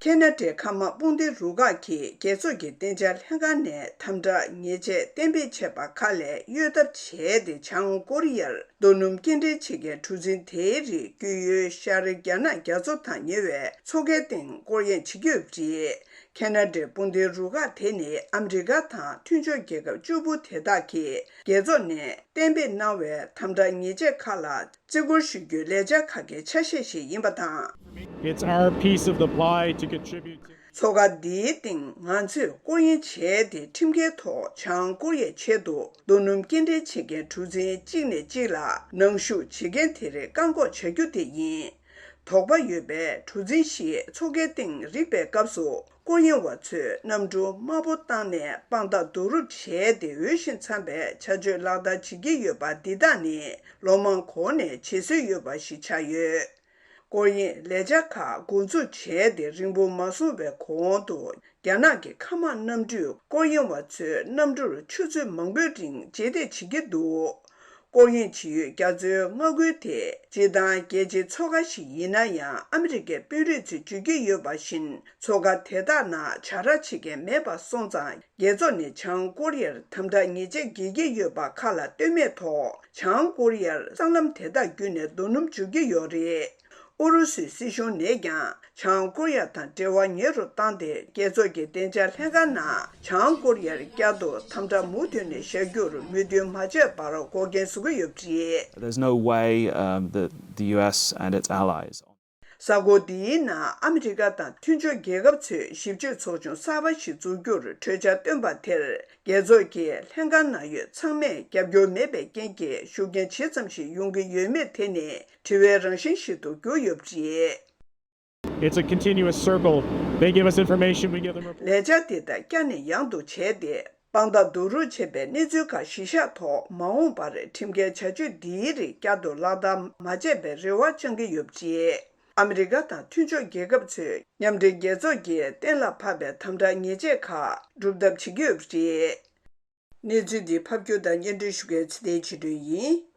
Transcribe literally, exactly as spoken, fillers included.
ཁེ་ན་ཌའི་མཁའ་དམག་དཔུང་སྡེའི་རུ་ཁག་གིས་རྒྱལ་ཚོགས་ཀྱི་བདེ་འཇགས་ལྷན་ཁང་ནས་དམ་དྲག་ཉེས་ཆད་གཏན་འབེབས་བྱས་པ་ཁག་ལས་གཡོལ་ཐབས་བྱས་ཏེ། བྱང་ཀོ་རི་ཡར་རྡོ་སྣུམ་སྐྱེལ་འདྲེན་བྱེད་མཁན་གྲུ་གཟིངས་དེའི་རིགས་བརྒྱུད་ཡུལ་ཤར་རྒྱ་ནག་རྒྱ་མཚོ་དང་ཉེ་བའི་མཚོ་ཁའི་སྟེང་སྐོར་གཡེང་བྱེད་ཀྱི་ཡོད་པ་རེད། ཁེ་ན་ཌའི་དཔུང་སྡེའི་རུ་ཁག་དེ་ནི་ཨ་མི་རི་ཀ་དང་མཐུན་ཕྱོགས་རྒྱལ་ཁབ་བཅུ་པོ་དེ་དག་གིས་རྒྱལ་ཚོགས་ནས་གཏན་འབེབས་གནང་བའི་དམ་དྲག་ཉེས་ཆད་ཁག་ལ་བརྩི་བཀུར་ཞུ་རྒྱུའི་ལས་འཆར་ཁག་གི་ཆ་ཤས་ཤིག་ཡིན་པ་དང་། It's our piece of the pie to contribute to. མཚོ་ཁ་འདིའི་སྟེང་ང་ཚོས་སྐོར་གཡེང་བྱས་ཏེ། ཁྲིམས་འགལ་ཐོག་བྱང་ཀོ་རི་ཡའི་ཆེད་དུ་རྡོ་སྣུམ་སྐྱེལ་འདྲེན་བྱེད་མཁན་གྲུ་གཟིངས་གཅིག་ནས་གཅིག་ལ་ནང་ཞུགས་བྱེད་མཁན་དེ་རིགས་བཀག་འགོག་བྱ་རྒྱུ་དེ་ཡིན། དོགས་པ་ཡོད་པའི་གྲུ་གཟིངས་ཤིག་མཚོ་ཁའི་སྟེང་རིག་པའི་སྐབས་སུ། སྐོར་གཡེང་བ་ཚོས་གནམ་གྲུ་དམར་པོ་བཏང་ནས་དཔང་རྟགས་བསྡུ་རུབ་བྱས་ཏེ། འོས་ཤིང་འཚམ་པའི་བྱ་སྤྱོད་ལག་བསྟར་བྱེད་ཀྱི་ཡོད་པ་འདི་དག་ནི་ལོ་མང་གོང་ནས་བྱེད་སྲོལ་ཡོད་པ་ཞིག་ཆགས་ཡོད། སྐོར་གཡེང་ལས་འཆར་ཁག་འགོ་འཛུགས་བྱས་ཏེ། རིང་པོ་མ་སོང་བའི་གོང་དུ། རྒྱ་ནག་གི་མཁའ་དམག་གནམ་གྲུས་སྐོར་གཡེང་བ་ཚོའི་གནམ་གྲུར་ཆུ་ཚོད་མང་པོའི་རིང་རྗེས་འདེད་བྱེད་ཀྱི་འདུག་སྐོར་གཡེང་བྱེད་ཡུལ་རྒྱ་མཚོའི་མངའ་ཁུལ་དེ་སྤྱིར་བཏང་རྒྱལ་སྤྱིའི་མཚོ་ཁ་ཞིག་ཡིན་ན་ཡང་། ཨ་མི་རི་ཀའི་དཔོན་རིགས་ཚོས་བརྗོད་ཀྱི་ཡོད་པ་བཞིན། མཚོ་ཁ་དེ་དག་ནང་བྱ་ར་བྱེད་མཁན་མེད་པ་སོང་ཙང་། རྒྱལ་ཚོགས་ནས་བྱང་ཀོ་རི་ཡར་དམ་དྲག་ཉེས་ཆད་འགེལ་གྱི་ཡོད་པ་ཁག་ལ་ལྟོས་མེད་ཐོག་བྱང་ཀོ་རི་ཡར་སྲང་ལམ་དེ་དག་བརྒྱུད་ནས་རྡོ་སྣུམ་འཇུག་གི་ཡོད་རེད། ཨུ་རུ་སུའི་སྲིད་གཞུང་ནས་ཀྱང་། བྱང་ཀོ་རི་ཡ་དང་འབྲེལ་བ་ཉེ་རུ་བཏང་སྟེ། རྒྱལ་ཚོགས་ཀྱི་བདེ་འཇགས་ལྷན་ཁང་ནང་བྱང་ཀོ་རི་ཡར་བསྐྱར་དུ་དམ་དྲག་མུ་མཐུད་ནས་བཞག་རྒྱུར་མོས་མཐུན་མ་བྱས་པར་འགོག་རྐྱེན་བཟོ་གི་ཡོད་པ་རེད། There's no way, um, that the U S and its allies གཟའ་འཁོར་འདིའི་ནང་ཨ་མི་རི་ཀ་དང་མཐུན་ཕྱོགས་རྒྱལ་ཁབ་ཚོས་ཞིབ་དཔྱོད་ཚོགས་ཆུང་གསར་པ་ཞིག་འཛུགས་རྒྱུར་གྲོས་འཆར་བཏོན་པ་དེར། རྒྱལ་ཚོགས་ཀྱི་ལྷན་ཁང་ནང་ཡོད་ཚང་མས་རྒྱབ་སྐྱོར་མེད་པའི་རྐྱེན་གྱིས་ཤུགས་རྐྱེན་ཇི་ཙམ་ཞིག་ཡོང་གི་ཡོད་མེད་དེ་ནི་དྲི་བའི་རང་བཞིན་ཞིག་ཏུ་གྱུར་ཡོད་པ་རེད། It's a continuous circle. They give us information, we give them reports. ལས་འཆར་འདི་དག་བསྐྱར་ནས་ཡང་དུ་བྱས་ཏེ། དཔང་རྟགས་བསྡུ་རུབ་བྱས་པའི་གནས་ཚུལ་ཁག་གཞི་བཞག་ཐོག་མ་འོངས་པར་ཁྲིམས་འགལ་བྱ་སྤྱོད་འདིའི་རིགས་བསྐྱར་དུ་ལག་བསྟར་མ་བྱས་པའི་རེ་བ་བཅང་གི་ཡོད་པ་རེད། ཨ་མི་རི་ཀ་དང་མཐུན་ཕྱོགས་རྒྱལ་ཁབ་ཚོས་མཉམ་འབྲེལ་རྒྱལ་ཚོགས་ཀྱིས་གཏན་ལ་ཕབ་པའི་དམ་དྲག་ཉེས་ཆད་ཁག་སྒྲུབ་ཐབས་བྱེད་ཀྱི་ཡོད་པ་རེད། གནས་ཚུལ་འདི་ཕབ་སྒྱུར་དང་སྙན་སྒྲོན་ཞུ་མཁན་ཚེ་བརྟན་ཆོས་སྒྲོན་ཡིན།